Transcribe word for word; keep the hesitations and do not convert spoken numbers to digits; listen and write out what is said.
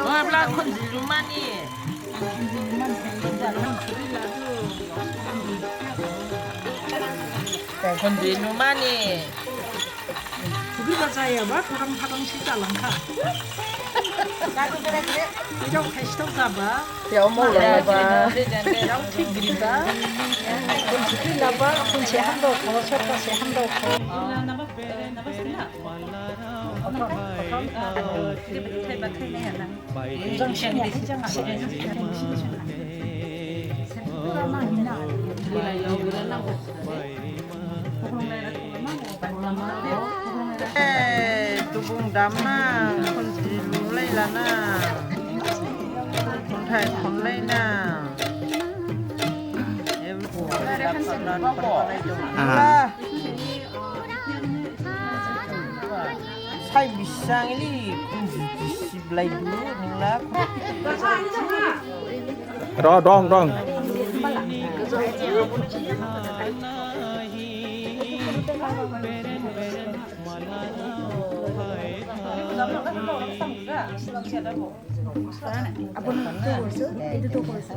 Wabla khunji lumani. Khunji lumani. Khunji ba jayaba, khurang kharang si jalangkha. Bidok khaisithok jaba. Yao mau laba. Yao thik giriba. Khunji laba, khunji hamdao kho, sotha si hamdao kho. Eh, dubung damna, khunji lumlai lana, khunthai khunlaina. Ah. Sai bisang ili khunji jisi blaidu ningla. Ro, dong, dong. Abang tu kursu, itu tu kursu.